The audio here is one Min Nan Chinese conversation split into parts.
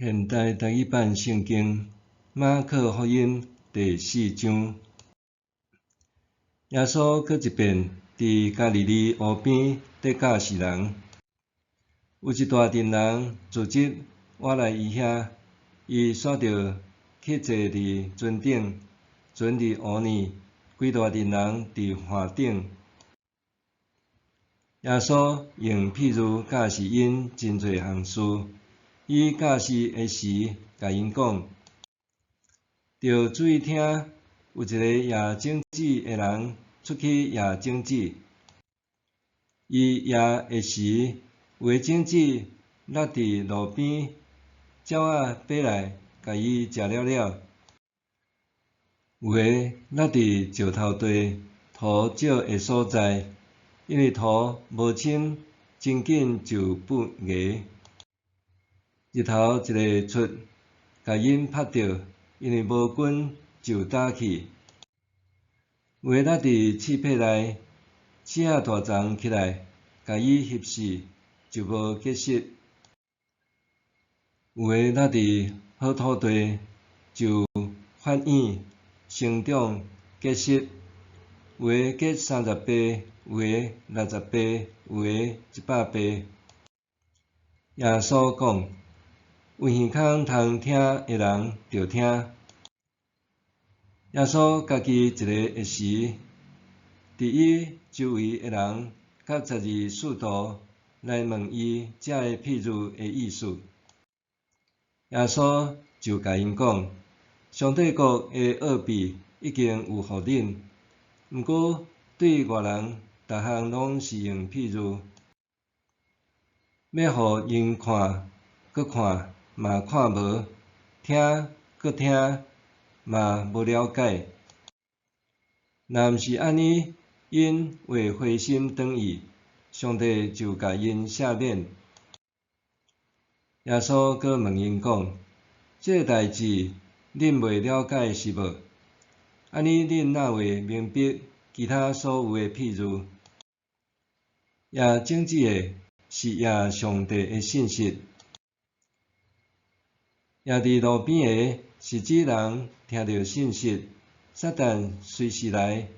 現代台語版聖經馬可福音第四章，耶穌閣一遍佇加利利湖邊佇教示人，有一大陣人聚集倚來伊遐，伊煞著去坐佇船頂，船佇湖內，規大陣人佇岸頂。耶穌用譬喻教示𪜶真濟項事。伊教示的時，共𪜶講：著注意聽，有一个撒種子的人出去撒種子。伊撒的時，有的種子落佇路邊，鳥仔飛來，共伊食了了；有的落佇石頭地，土少的所在，因為土無深，真緊就爆芽。日頭一下出，共𪜶拍著，因為無根就焦去。有的落佇刺皮內，刺仔大叢起來，共伊翕死，就無結實。有的落佇好土地，就發莖生長結實。有的結30倍，有的60倍，有的100倍。耶穌講：有耳孔通聽的人，著聽。耶穌家己一个的時，佇伊周圍的人佮十二使徒來問伊這个譬喻的意思。耶穌就共𪜶講：上帝國的奧秘已經有予恁，毋過對外人，逐項攏是用譬喻，欲予𪜶看，閣看，嘛看無；聽，閣聽，嘛無了解。若毋是按呢，𪜶會回心轉意，上帝就共𪜶赦免。耶穌閣問𪜶講：這个代誌恁袂了解是無？按呢恁哪會明白其他所有的譬喻？撒種子的是撒上帝的信息。撒佇路邊的是指人聽著信息，撒旦隨時來，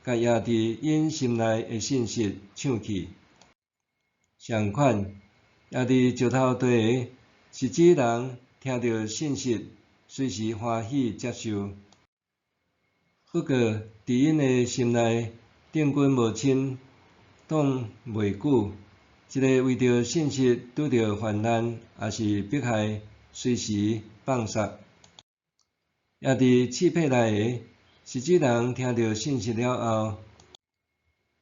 共撒佇𪜶心內的信息搶去。相款，撒佇石頭地的是指人聽著信息，隨時歡喜接受。不過，佇𪜶的心內定根無深，擋袂久，一下為著信息拄著患難，抑是迫害，隨時放捒。撒佇刺皮內的，是指人聽著信息了後，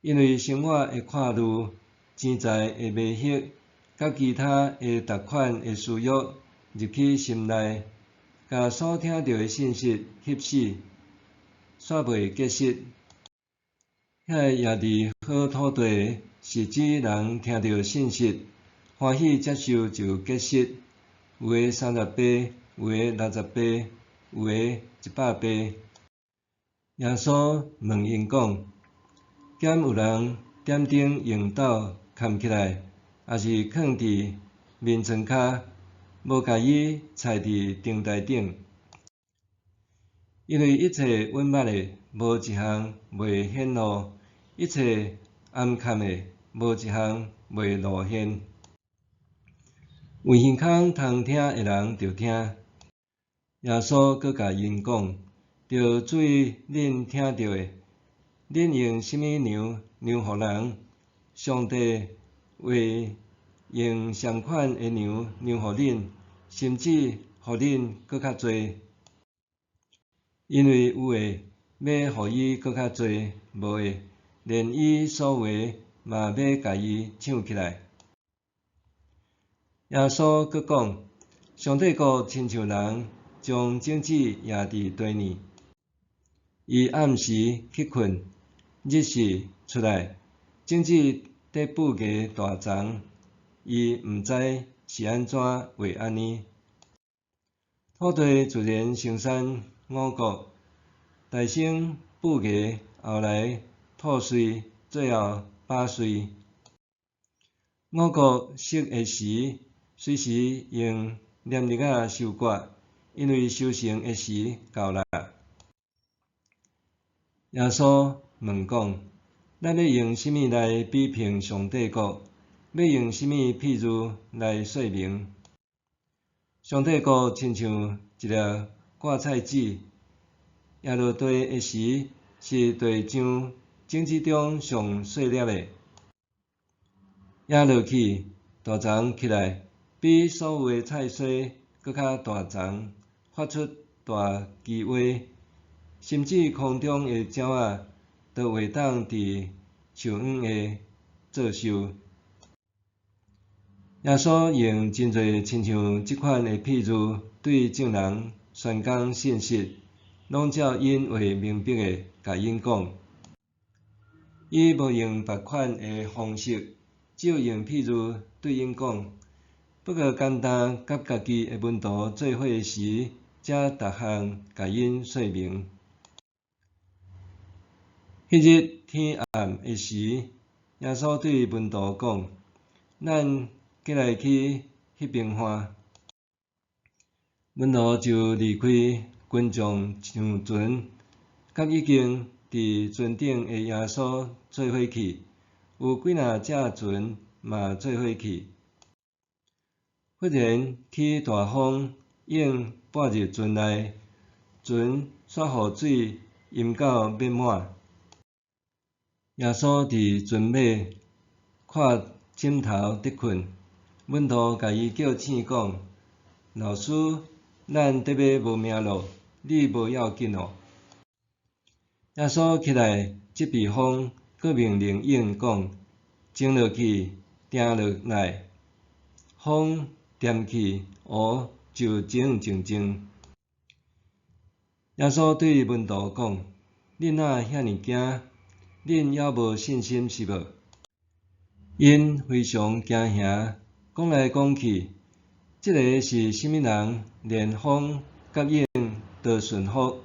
因為生活的掛慮、錢財的迷惑，佮其他的逐款的私欲入去心內，共所聽著的信息翕死，煞袂結實。遐个撒佇好土地的，是指人聽著信息，歡喜接受就結實，有的30倍，有的60倍，有的100倍。耶穌問𪜶講：敢有人點燈用斗崁起來，抑是囥佇眠床跤，無共伊踩佇燈台頂？因為一切隱密的，無一項袂顯露；一切掩崁的，無一項袂露現。有耳孔通聽的人，著聽。耶穌閣共𪜶講：著注意恁聽著的，恁用啥物量量予人，上帝會用相款的量量予恁，甚至予恁閣較濟。因為有的，欲予伊閣較濟；無的，連伊所有的嘛欲共伊搶去來。耶穌閣講：上帝國親像人將種子撒佇地裡，伊暗時去睏，日時出來，種子佇爆芽大叢，伊毋知是按怎會按呢。土地自然生產五穀，大先爆芽，後來吐穗，最後打穗。五穀熟的時，隨時用拈日仔收割，因為收成的時到啦。耶穌問講：咱欲用啥物來比評上帝國？欲用啥物譬喻來說明？上帝國親像一粒芥菜籽，掖落地的時，是地上種子中上細粒的。掖落去，大叢起來，比所有的菜蔬閣較大叢，發出大枝花，甚至空中的鳥仔都會當佇樹蔭下做岫。耶穌用真濟親像這款的譬喻，對眾人宣講信息，攏照𪜶會明白的，共𪜶講。伊無用別款的方式，只有用譬喻對𪜶講。不過單單佮家己的門徒做伙時，才逐項共𪜶說明。彼日天暗的時，耶穌對門徒講：咱過來去彼邊岸。門徒就離開群眾上船，佮已經佇船頂的耶穌做伙去。有幾若隻船嘛做伙去。忽然起大風，湧撥入船內，船煞予水淹到欲滿。耶穌佇船尾靠枕頭佇睏，門徒共伊叫醒講：老師，咱得欲無命囉，你無要緊哦？耶穌起來責備風，閣命令湧講：靜落去，定落來。風恬去，湖就靜靜靜。耶穌對門徒講：恁哪遐爾驚？恁猶無信心是無？𪜶非常驚嚇，講來講去，這个是啥物人？連風佮湧都順服。